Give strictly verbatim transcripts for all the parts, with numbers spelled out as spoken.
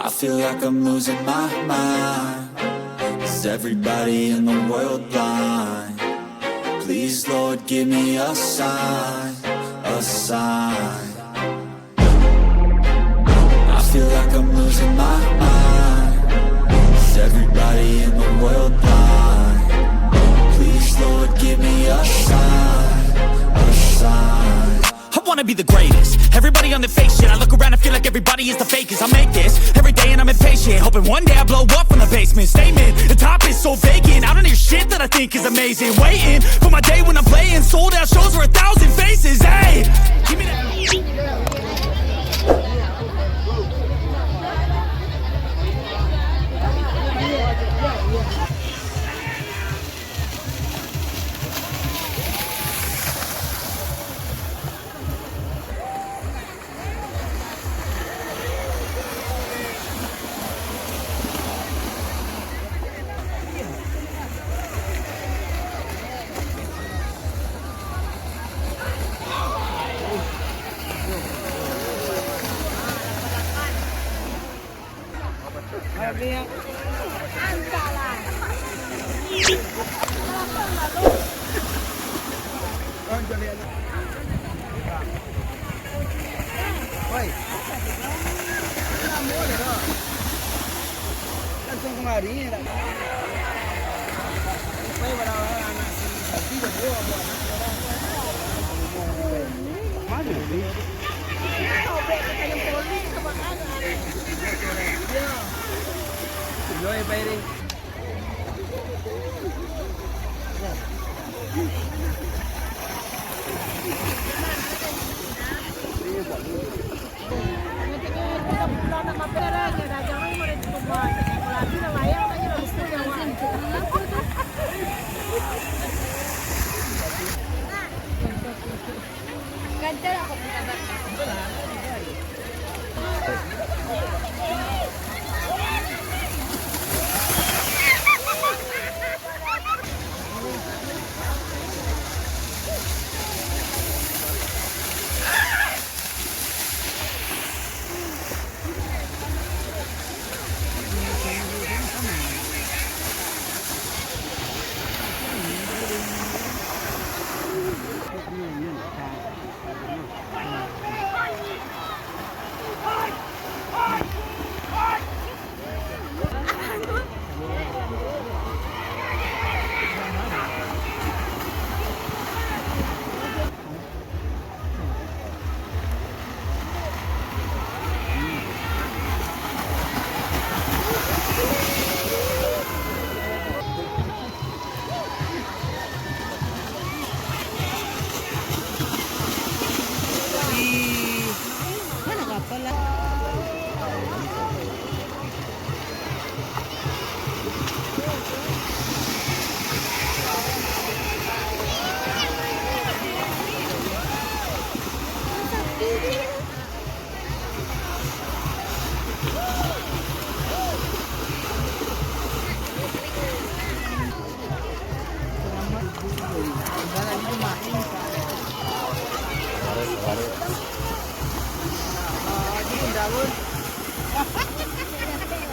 I feel like I'm losing my mind. Is everybody in the world blind? Please, Lord, give me a sign, a sign. I feel like I'm losing my mind. Is everybody in the world blind? Please, Lord, give me a sign, a sign. I wanna be the greatest. Everybody on the fake shit. I look around and feel like everybody is the fakest. I make this every day and I'm impatient. Hoping one day I blow up from the basement. Statement, the top is so vacant. I don't hear shit that I think is amazing. Waiting for my day when I'm playing sold out shows for a thousand faces. Hey, give me that.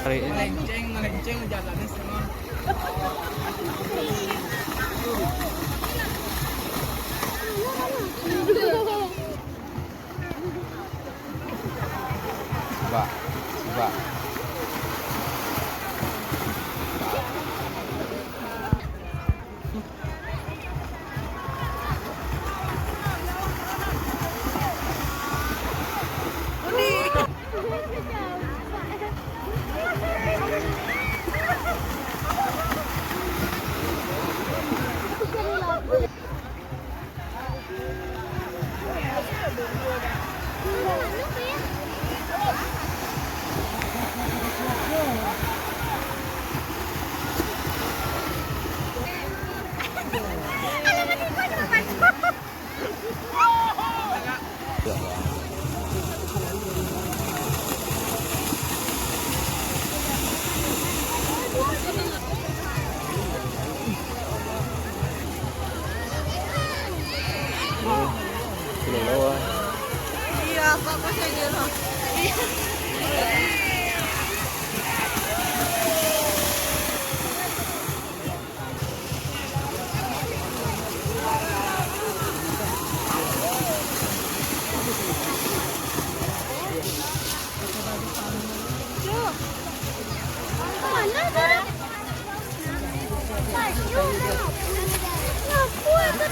Melenceng, melenceng jalannya semua. Coba, coba.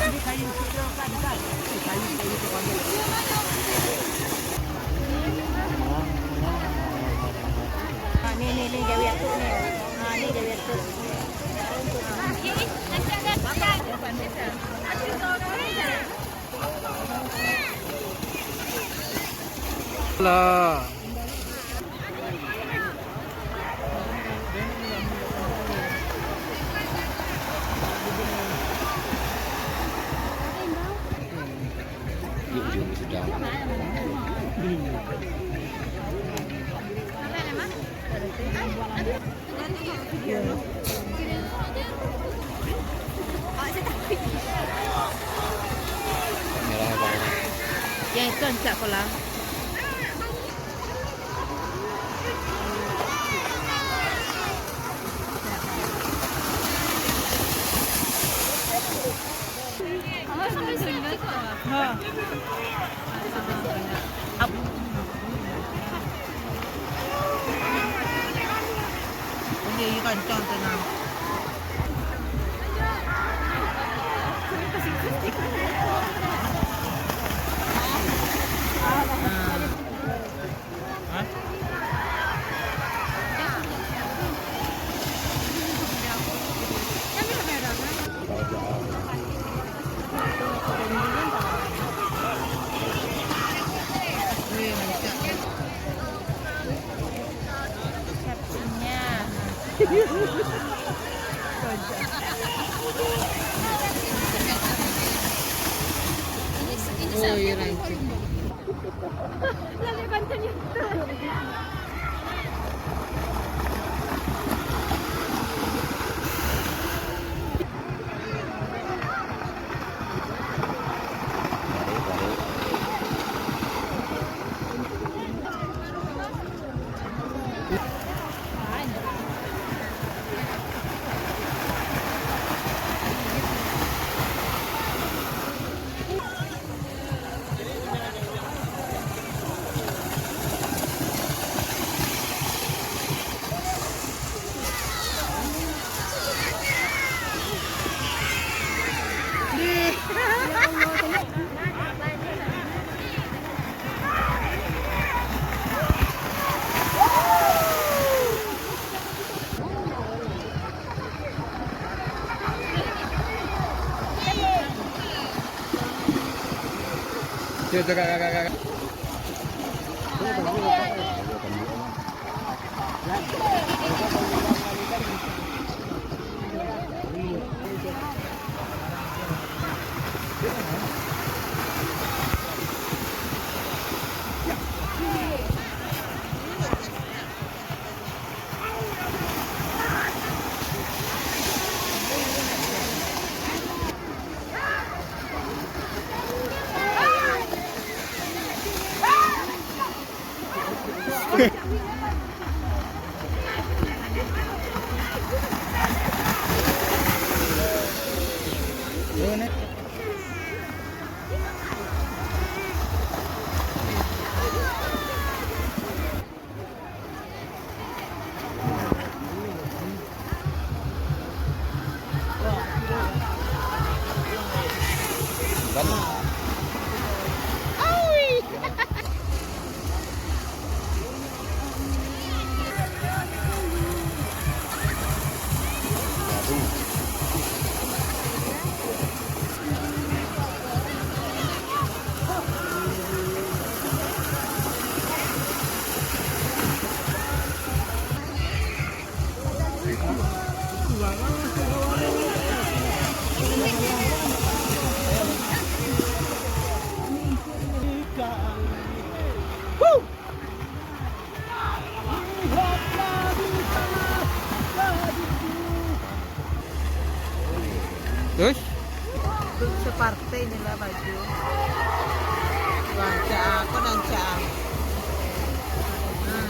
Ah, ni, ni, ni, gawi atuk ni. Ah, ni gawi atuk. Lah. Merah banget. Yang itu ancak ko lah. Oh, iya, rancak. Terus? Separtai inilah baju. Rancak, kok rancak. Hmm.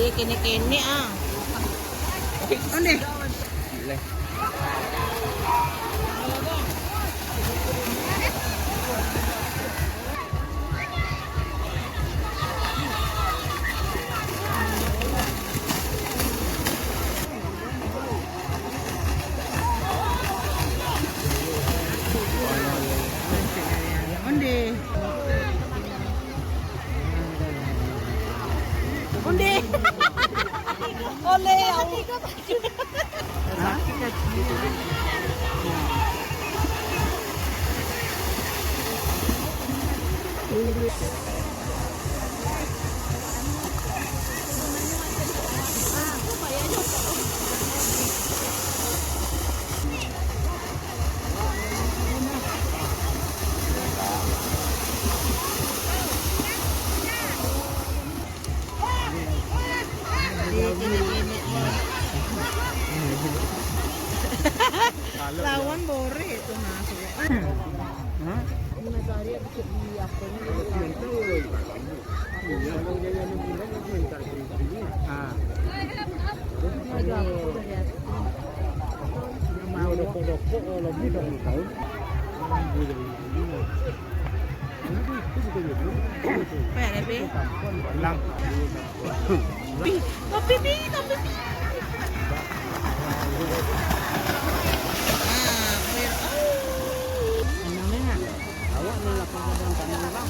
Iya, kene-kene, ah. Onde. Onde. Onde. Oleh, ya Allah. Lawan borek tu masuk. Hah? Ah. Apa ya, Rebe? Lang. Pi, kopi, pi, kopi, pi. Ah, clear. Oh. Awak ni lapang badan tangan, Bang.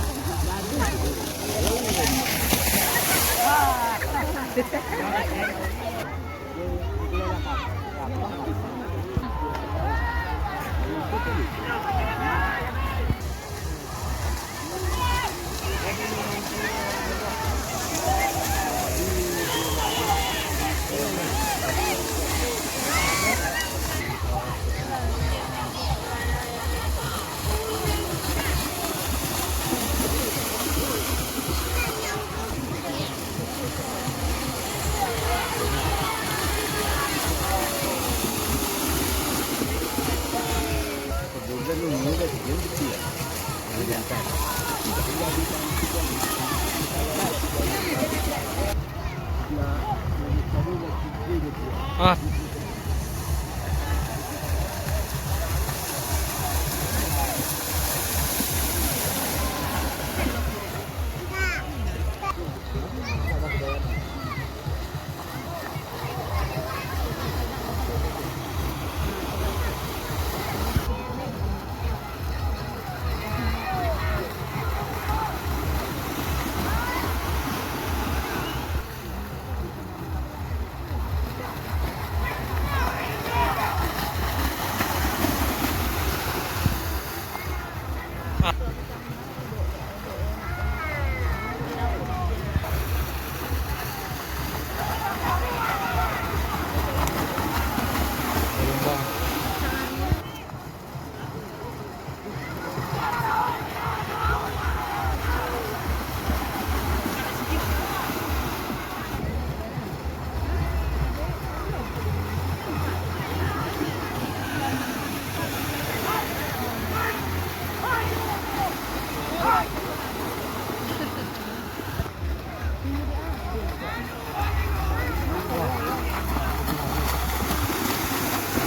Gaduh. Ah.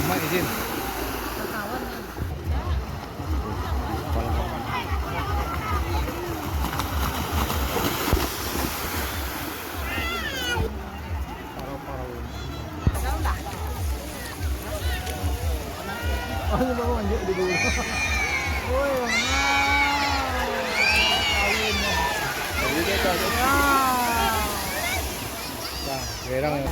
Mak izin. Nah, belerang ya.